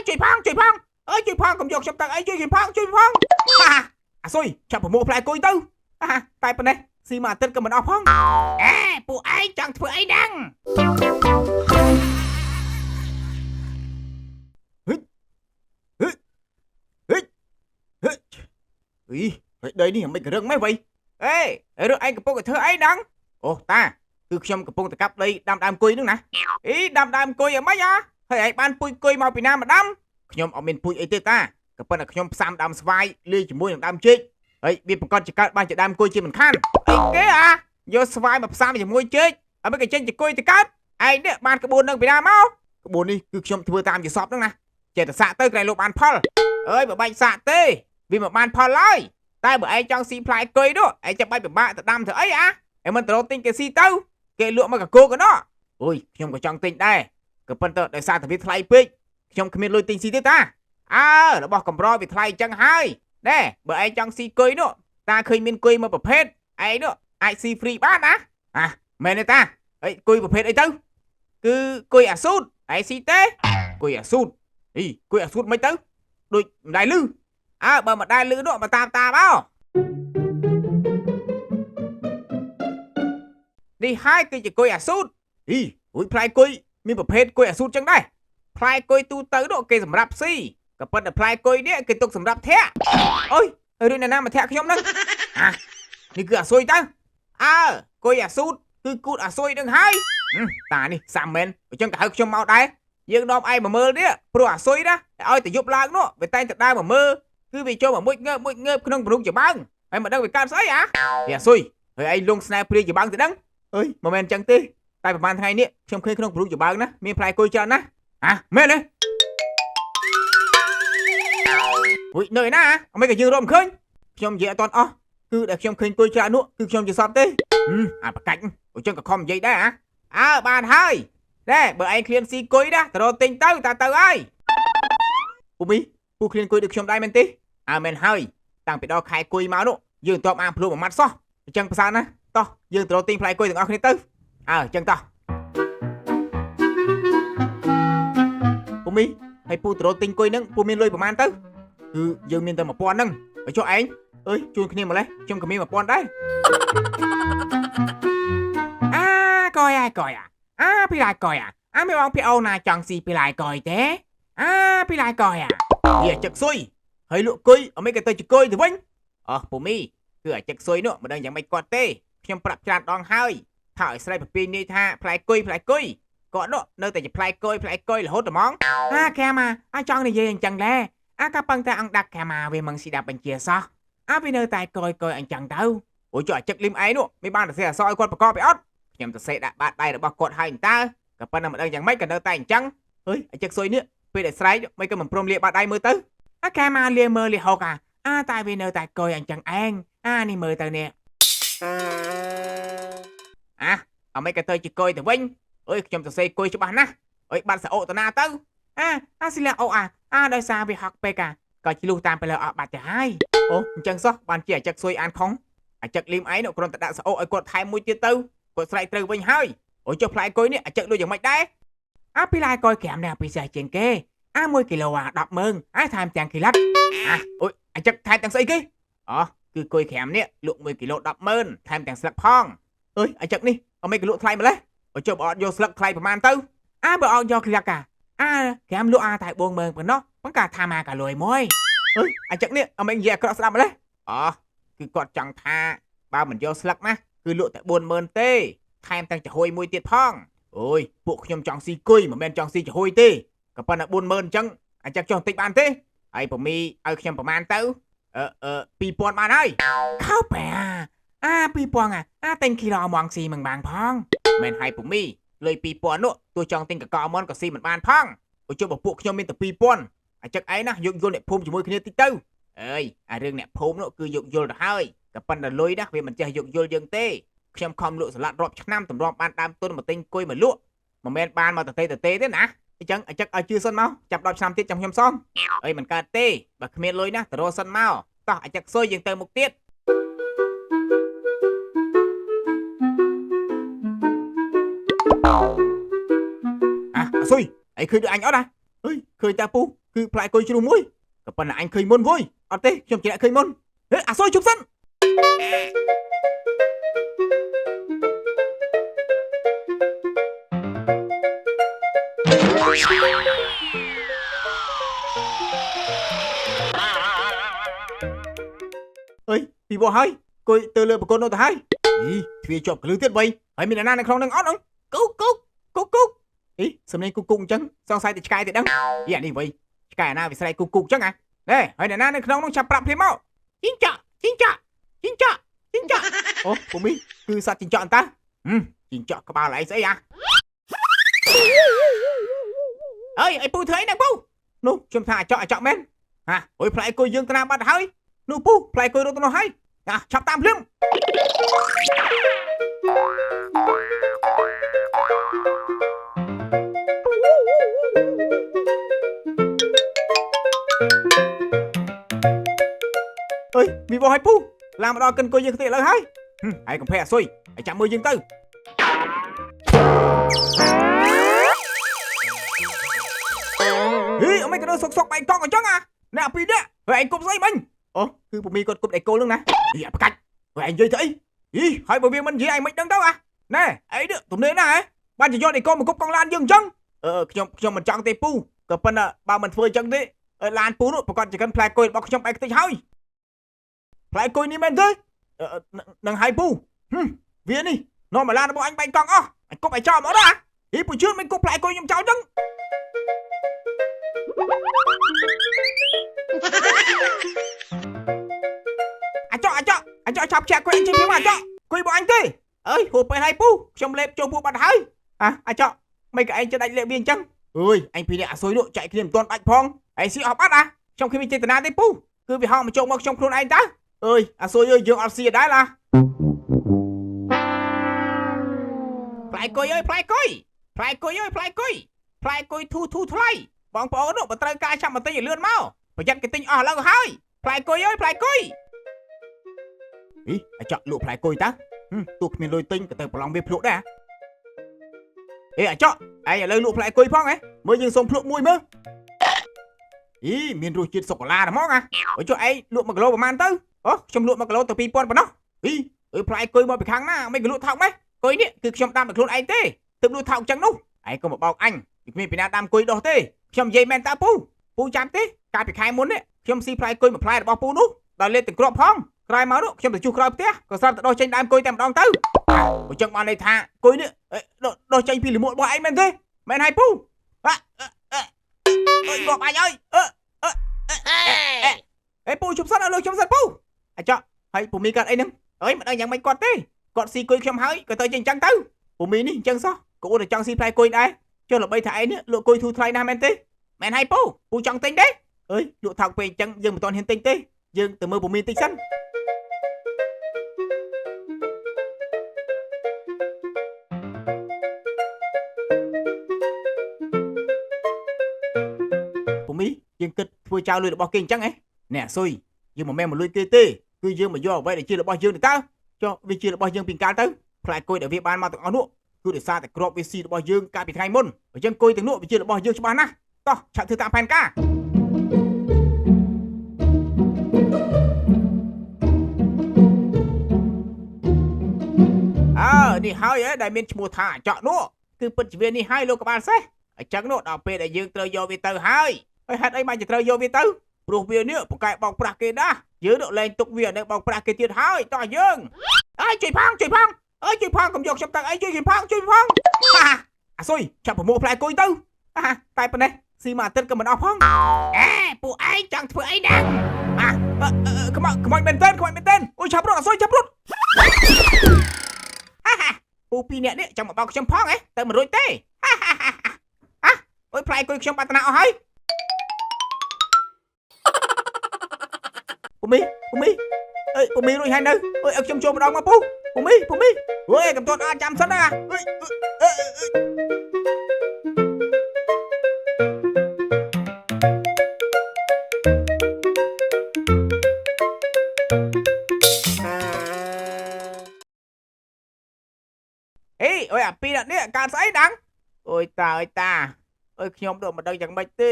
ជួយផងជួយផងអើយជួយផងកុំយកខ្ញុំទៅអីជួយខ្ញុំផងជួយផងហាអាស៊ុយចាប់ប្រមូលផ្លែគុយទៅហាតែប៉ុណ្ណេះស៊ីមួយអាទិត្យក៏មិនអស់ផងអេពួកឯងចង់ធ្វើអីហ្នឹងហឹហឹហឹហឹអីហើយដីនេះមិនក៏រឹងម៉េះវៃអេរឿងឯងកំពុងតែធ្វើអីហ្នឹងអូតាគឺខ្ញុំកំពុងតែកាប់ដីដាំដើមគុយហ្នឹងណាអីដាំដើមគុយអីម៉េចអាហើយឯងបានពូជគុយមកពីណាមកដាំខ្ញុំអត់មានពូជអីទេតាក៏ប៉ុន្តែខ្ញុំផ្សំដើមស្វាយលាយជាមួយនឹងដើមចេកហើយវាប្រកាសជាកើតបានជាដើមគុយជាមិនខានអីគេអាយកស្វាយមកផ្សំជាមួយចេកឲ្យមិនក៏ចេញជាគុយទៅកើតឯងនេះបានក្បួននឹងពីណាមកក្បួននេះគឺខ្ញុំធ្វើតាមជាសពហ្នឹងណាចេះតែសាក់ទៅក្រែងលោកបានផលអើយបើបាច់សាក់ទេវាមិនបានផលឡើយតែបើឯងចង់ស៊ីផ្លែគុយនោះឯងចាំបាច់ពិបាកទៅដាំធ្វើអីអាឯងមិនទៅរកទិញគេស៊ីទៅគេលក់មកកកកណោះអូយខ្ញុំក៏ចង់ទិញដែរក៏ប៉ុន្តែដោយសារតែវាថ្លៃពេកខ្ញុំគ្មានលុយទិញស៊ីទេតាអើរបស់កម្រវាថ្លៃអញ្ចឹងហើយណែបើឯងចង់ស៊ីគុយនោះតាឃើញមានគុយមួយប្រភេទឯងនោះអាចស៊ី free បានណាអាមែនទេតាអីគុយប្រភេទអីទៅគឺគុយអាស៊ូតឯងស៊ីទេគុយអាស៊ូតអីគុយអាស៊ូតមិនទៅដូចមិនដែលលឺអើបើមិនដែលលឺនោះមកតាមតាមកនេះហើយគឺជាគុយអាស៊ូតអីរួចផ្លែគុយមានប្រភេទគុយអាស៊ូតចឹងដែរផ្លែគុយទូទៅនោះគេសម្រាប់ស៊ីក៏ប៉ុន្តែផ្លែគុយនេះគេទុកសម្រាប់ធាក់អូយរឿងណាមកធាក់ខ្ញុំហ្នឹងអានេះគឺអាស៊ុយទៅអើគុយអាស៊ូតគឺគូតអាស៊ុយនឹងហើយតានេះសាំមែនអញ្ចឹងក៏ហៅខ្ញុំមកដែរយើងនាំឯងមកមើលនេះព្រោះអាស៊ុយណាឲ្យតែយប់ឡើងនោះវាតែងតែដើរមកមើលគឺវាចូលមកមួយងើបមួយងើបក្នុងព្រំច្បាំងហើយមិនដឹងវាកើតស្អីអាវាអាស៊ុយហើយឯងលងស្នេហ៍ព្រាច្បាំងទៅដឹងអើយមិនមែនអញ្ចឹងទេតែប្រហែលថ្ងៃនេះខ្ញុំឃើញក្នុងព្រំច្បាំងណាមានផ្លែគុយច្រើនណាស់អាមែនទេអុយនៅឯណាអមិនក៏យើងរកមិនឃើញខ្ញុំនិយាយអត់ទាន់អស់គឺដែលខ្ញុំឃើញគុយច្រើននោះគឺខ្ញុំជាសពទេអាប្រកាច់អញ្ចឹងក៏ខំនិយាយដែរអាអើបានហើយណែបើឯងឃ្លានស៊ីគុយណាទៅរកទិញទៅតាទៅហើយពូមីពូឃ្លានគុយដូចខ្ញុំដែរមែនទេអើមែនហើយតាំងពីដល់ខែគុយមកនោះយើងមិនទាប់អានភ្លួមួយម៉ាត់សោះអញ្ចឹងប្រសើរណាស់តោះយើងទៅរកទិញផ្លែគុយទាំងអស់គ្នាទៅអើអញ្ចឹងតោះពូមីហើយពូទៅរកទិញគុយហ្នឹងពូមានលុយប្រហែលទៅគឺយើងមានតែ1000ហ្នឹងឲ្យចុះឯងអើយជួនគ្នាម្លេះខ្ញុំក៏មាន1000ដែរអាកយអាកយអាពីឡាយកយអាមានបងពីអូនណាចង់ស៊ីពីឡាយកយទេអាពីឡាយកយអាវាចឹកស៊ុយហើយលក់គុយអមិនក៏ទៅជាគុយទៅវិញអស់ពូមីគឺអាចឹកស៊ុយនោះមិនដឹងយ៉ាងម៉េចគាត់ទេខ្ញុំប្រាប់ច្រើនដងហើយថាឲ្យស្រែកប្រពីនេះថាផ្លែគុយផ្លែគុយគាត់នោះនៅតែជាផ្លែគុយផ្លែគុយរហូតត្មងអាកាម៉ាអាចង់និយាយអញ្ចឹងដែរអាកាប៉ឹងតែអង្គដាក់កាម៉ាវាមិនស៊ីដាប់បញ្ជាសោះអាវានៅតែកយកយអញ្ចឹងទៅអូចុះអាចឹកលឹមឯងនោះមិនបានសរសេរអក្សរឲ្យគាត់ប្រកបពីអត់ខ្ញុំសរសេរដាក់បាតដៃរបស់គាត់ហើយតើក៏ប៉ុន្តែមិនដឹងយ៉ាងម៉េចក៏នៅតែអញ្ចឹងអើយអាចឹកស៊ុយនេះពេលដែលស្រែកមិនក៏មិនព្រមលាបាតដៃមើលទៅអាកាម៉ាលាមើលលាហុកអាតែវានៅតែកយអញ្ចឹងឯងអានេះមើលទៅនេះអាអមិនក៏ទៅជាកយទៅវិញអើយខ្ញុំសរសេរគុយច្បាស់ណាស់អើយបាត់សអូតណាទៅអាសិលាអូអាដោយសារវាហក់ពេកអាក៏ឆ្លុះតាមទៅលើអស់បាត់ទៅហើយអូអញ្ចឹងសោះបានជាអាចឹកស៊ុយអានខុងអាចឹកលីមឯងនោះគ្រាន់តែដាក់សអូឲ្យគាត់ថែមមួយទៀតទៅគាត់ស្រែកត្រូវវិញហើយអូចុះផ្លែគុយនេះអាចឹកដូចយ៉ាងម៉េចដែរអាពីឡាយគុយក្រាមនេះពិសេសជាងគេអា1គីឡូអា100000អាថែមទាំងគីឡិតអាអូយអាចឹកថែមទាំងស្អីគេអូគឺគុយក្រាមនេះលក់1គីឡូ100000ថែមទាំងស្លឹកផងអើយអាចឹកនេះអមិនក៏លក់ថ្លៃម្លេះអូចុះបើអត់យកស្លឹកថ្លៃប្រហែលទៅអាបើអត់យកគីឡិតអាក្រាមលក់អាតែ40000ប៉ុណ្ណោះបង្ការថាមកកាលុយមួយអើយអាចឹកនេះអមិននិយាយអាក្រក់ស្ដាប់ម្លេះអូគឺគាត់ចង់ថាបើមិនយកស្លឹកណាគឺលក់តែ40000ទេថែមទាំងចំហុយមួយទៀតផងអូយពួកខ្ញុំចង់ស៊ីគុយមិនមែនចង់ស៊ីចំហុយទេក៏ប៉ុន្តែ40000អញ្ចឹងអញ្ចឹងចុះបន្តិចបានទេហើយពមីឲ្យខ្ញុំប្រហែលទៅអឺ2000បានហើយខោបែអា2000អាទិញគីឡូមងស៊ីមិនបានផងមែនហើយពមីលុយ2000នោះទោះចង់ទិញកកមន់ក៏ស៊ីមិនបានផងអូចុះបើពួកខ្ញុំមានតែ2000អញ្ចឹងឯងណាយកយល់អ្នកភូមិជាមួយគ្នាតិចទៅអើយអារឿងអ្នកភូមិនោះគឺយកយល់ទៅហើយក៏ប៉ុន្តែលុយណាវាមិនចេះយកយល់យើងទេខ្ញុំខំលក់ស្លាត់រាប់ឆ្នាំទម្រាំបានដើមទុនមកទិញគុយមកលក់មិនមែនបានមកតទេតទេទេណាអញ្ចឹងអញ្ចឹងឲ្យជឿសិនមកចាប់10ឆ្នាំទៀតចាំខ្ញុំសងអីមិនកើតទេបើគ្មានលុយណាទៅរកសិនមកតោះអញ្ចឹងស៊ុយយើងទៅមុខទៀតអាស៊ុយអីឃើញដូចអញអត់ណាអើយឃើញតាពូគឺ គឺផ្លែគុយជ្រុះមួយក៏ប៉ុន្តែអញឃើញមុនវយអត់ទេខ្ញុំជាអ្នកឃើញមុនហេអាសុយជប់សិនអើយពីបោះហើយគុយទៅលើប្រកូននោះទៅហើយអីទ្វារជាប់កលឺទៀតវៃហើយមានអ្នកណានៅក្នុងនឹងអត់អងគូគូគូគូអីសំលេងគូគូអញ្ចឹងសង្ស័យតែឆ្កែទេដឹងអីអានេះវៃឆ្កែអាណាវាស្រែកគូគូអញ្ចឹងហ៎ណែហើយអ្នកណានៅក្នុងនោះចាប់ប្រាប់ភ្លាមមកជីងចក់ជីងចក់ជីងចក់ជីងចក់អូពូមីគឺសត្វជីងចក់អន្តើជីងចក់ក្បាលឯងស្អីអាអើយអីពូធ្វើអីហ្នឹងពូនោះខ្ញុំថាអាចក់អាចក់មែនហាអុយផ្លែគុយយើងត្រាបាត់ហើយនោះពូផ្លែគុយរត់ទៅនោះហើយអាឆាប់តាមភ្លាមអើយមីបោះឲ្យពូឡើងមកដល់កិនគុយយើងខ្ទេចឥឡូវហើយហើយកុំភ័យអាសុយឲ្យចាំមើលយើងទៅហេអមិនក៏នៅសុកសុកបែកកង់អញ្ចឹងអាអ្នកពីរនេះហើយឯងគប់ស្អីមិញអូគឺពូមីគាត់គប់ដៃគោលហ្នឹងណាអីអាប្រកាច់ហើយឯងនិយាយទៅអីអីហើយបើវាមិននិយាយឯងមិនដឹងទៅអាណែឯងនេះទំនេរណាស់ហ៎បានជាយកដៃគោលមកគប់កង់ឡានយើងអញ្ចឹងអឺខ្ញុំមិនចង់ទេពូក៏ប៉ុន្តែបើមិនធ្វើអញ្ចឹងទេឡានពូនោះប្រកាសជាកិនផ្លែគុយរបស់ខ្ញុំបែកខ្ទេចហើយផ្លែគុយនេះមែនទេនឹងហើយពូវានេះនាំមកឡានរបស់អញបែកកង់អស់អញគប់ឲ្យចោលមកដល់ហីពូជឿនមិនគប់ផ្លែគុយខ្ញុំចោលចឹងអាចក់អាចក់អាចក់ឆាប់ជាក់គុយអញជិះពីមកអាចក់គុយរបស់អញទេអើយហួសពេលហើយពូខ្ញុំលេបចូលពោះបាត់ហើយអាអាចក់មិនក៏ឯងចិត្តដាច់លេបវាអញ្ចឹងអើយអញពីនេះអាសុយនោះចែកគ្នាមិនទាន់ដាច់ផងឯងស៊ីអស់បាត់អាខ្ញុំគ្មានចេតនាទេពូគឺវាហោមកជោគមកខ្ញុំខ្លួនឯងតើអើយអាសុយអើយយើងអត់ស៊ីដែរឡាផ្លែគុយអើយផ្លែគុយផ្លែគុយអើយផ្លែគុយផ្លែគុយធូធូថ្លៃបងប្អូននោះបើត្រូវការចាំបន្តិចឲ្យលឿនមកប្រយ័ត្នគេទិញអស់ឥឡូវហើយផ្លែគុយអើយផ្លែគុយអីអាចក់លក់ផ្លែគុយតើទោះគ្មានលុយទិញក៏ទៅប្រឡងវាភ្លក់ដែរអេអាចក់ឯងឥឡូវលក់ផ្លែគុយផងហ៎មើលយើងសុំភ្លក់មួយមើលអីមានរសជាតិសូកូឡាហ្មងហ៎អើចុះឯងលក់1គីឡូប្រហែលទៅអូខ្ញុំលក់1គីឡូទៅ2000ប៉ុណ្ណោះអីអើផ្លែគុយមកពីខាងណាមិនក៏លក់ថោកម៉េះគុយនេះគឺខ្ញុំដាំដោយខ្លួនឯងទេទើបលក់ថោកចឹងនោះឯងក៏មកបោកអញពីគ្មានពីណាដាំគុយដោះទេខ្ញុំនិយាយមែនតើពូពូចាំទេកាលពីខែមុននេះខ្ញុំស៊ីផ្លែគុយមួយផ្លែរបស់ពូនោះដល់លេបទាំងគ្រាប់ផងក្រោយមកនោះខ្ញុំទៅជួសក្រោយផ្ទះក៏ស្រាប់តែដោះចេញដើមគុយតែម្ដងទៅអញ្ចឹងបានន័យថាគុយនេះដោះចេញពីលមួករបស់ឯងមែនទេមែនហើយពូអអើយងាប់អញអើយអឺអេពូជប់សិនឲ្យលើខ្ញុំសិនពូអាចក់ហើយពូមីកាត់អីហ្នឹងអើយមិនដឹងយ៉ាងម៉េចគាត់ទេគាត់ស៊ីគុយខ្ញុំហើយក៏ទៅចេញអញ្ចឹងទៅពូមីនេះអញ្ចឹងសោះក៏អួតតែចង់ស៊ីផ្លែគុយដែរចុះល្បីថាឯងនេះលក់គុយធូរថ្លៃណាស់មែនទេមែនហើយពូពូចង់ទិញទេអើយលក់ថោកពេកអញ្ចឹងយើងមិនទាន់ហ៊ានទិញទេយើងទៅមើលពូមីតិចសិនពូមីយើងគិតធ្វើចោលលុយរបស់គេអញ្ចឹងហ៎អ្នកស៊ុយយើងមិនមែនមកលួចគេទេគឺយើងមកយកអ្វីដែលជារបស់យើងទៅតើចុះវាជារបស់យើងពីកាលទៅផ្លែគុយដែលវាបានមកទាំងអស់នោះគឺដោយសារតែគ្រាប់វាស៊ីរបស់យើងកាលពីថ្ងៃមុនអញ្ចឹងគុយទាំងនោះវាជារបស់យើងច្បាស់ណាស់តោះឆាប់ធ្វើតាមផែនការអើនេះហើយដែលមានឈ្មោះថាអាចក់នោះគឺពិតជាវានេះហើយលោកក្បាលសេះអញ្ចឹងនោះដល់ពេលដែលយើងត្រូវយកវាទៅហើយហើយហេតុអីបានជាត្រូវយកវាទៅព្រោះវានេះពូកែបោកប្រាស់គេណាស់យើងនោះលែងទុកវានៅបោកប្រាស់គេទៀតហើយតោះយើងអើយជួយផងជួយផងអើយជួយផងកុំយកខ្ញុំទៅអីជួយផងជួយផងហាអាសុយចាប់ប្រមូលផ្លែគុយទៅហាតែប៉ុណ្ណេះស៊ីមួយអាទិត្យក៏មិនអស់ផងអេពួកឯងចង់ធ្វើអីហ្នឹងអាខ្មោចខ្មោចមែនតើខ្មោចមែនតើអូយឆាប់រត់អាសុយឆាប់រត់ហាហាពូពីរអ្នកនេះចង់មកបោកខ្ញុំផងហ៎ទៅមិនរួចទេហាហាហាអូយផ្លែគុយខ្ញុំបាត់តាណាអស់ហើយពូមីពូមីអើយពូមីរួចហើយនៅអើយឲ្យខ្ញុំចូលម្ដងមកពូពូមីពូមីអើយកុំទាន់អាចចាំសិនណាអើយអើអេអើយអាពីរនេះកើតស្អីដាំងអើយតាអើយតាអើយខ្ញុំដូចមិនដឹងយ៉ាងម៉េចទេ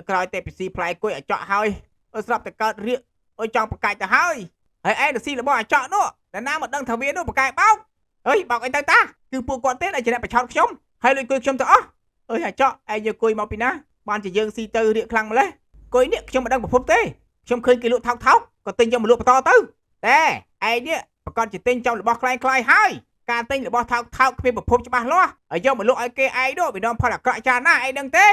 ក្រោយតែពីស៊ីផ្លែគុយអាចក់ហើយស្រាប់តែកើតរៀកអើយចង់ប្រកាច់ទៅហើយហើយឯងទៅស៊ីរបស់អាចក់នោះតែណាមកដឹងថាវានោះប្រកែបោកអើយបោកអីទៅតាគឺពួកគាត់ទេដែលជាអ្នកប្រឆោតខ្ញុំហើយលួចគុយខ្ញុំទៅអស់អើយអាចក់ឯងយកគុយមកពីណាបានជាយើងស៊ីទៅរៀកខ្លាំងម្ល៉េះគុយនេះខ្ញុំមិនដឹងប្រភពទេខ្ញុំឃើញគេលក់ថោកថោកក៏ទិញយកមកលក់បន្តទៅតែឯងនេះប្រកាសជាទិញចំរបស់คล้ายៗហើយការទិញរបស់ថោកថោកគ្មានប្រភពច្បាស់លាស់ហើយយកមកលក់ឲ្យគេឯងនោះវានាំផលអាក្រក់ច្រើនណាស់ឯងដឹងទេ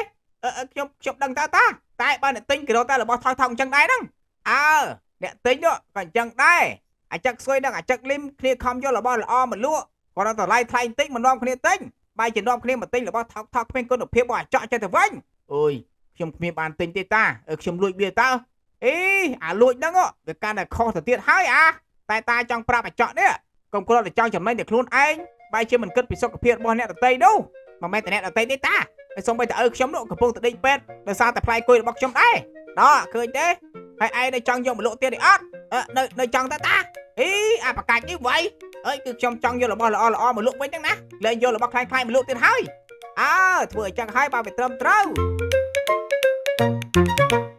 អឺខ្ញុំខ្ញុំដឹងតើតាតែបើអ្នកទិញគេរកតែរបស់ថោកថោកអញ្ចឹងដែរហ្នឹងអើអ្នកទិញនោះក៏អញ្ចឹងដែរអាចឹកស៊ុយនិងអាចឹកលឹមគ្នាខំយករបស់ល្អមកលក់គាត់ដល់តម្លៃថ្លៃបន្តិចមិននាំគ្នាទិញបែរជានាំគ្នាមកទិញរបស់ថោកថោកគ្មានគុណភាពរបស់អាចក់ចិត្តទៅវិញអើយខ្ញុំគ្មានបានទិញទេតាខ្ញុំលួចវាតើអេអាលួចហ្នឹងវាកាន់តែខុសទៅទៀតហើយអាតែតាចង់ប្រាប់អាចក់នេះកុំគ្រាន់តែចង់ចំណេញតែខ្លួនឯងបែរជាមិនគិតពីសុខភាពរបស់អ្នកដទៃនោះមិនមែនតែអ្នកដទៃទេតាហើយសូម្បីតែឪខ្ញុំនោះកំពុងតែដេកពេទ្យដោយសារតែផ្លែគុយរបស់ខ្ញុំដែរដល់ឃើញទេហើយឯងនៅចង់យកមកលក់ទៀតទេអត់នៅនៅចង់តាតាអីអាប្រកាច់នេះវៃអើយគឺខ្ញុំចង់យករបស់ល្អល្អមកលក់វិញហ្នឹងណាលែងយករបស់ខ្លាំងៗមកលក់ទៀតហើយអើធ្វើអញ្ចឹងហើយបើវាត្រឹមត្រូវ។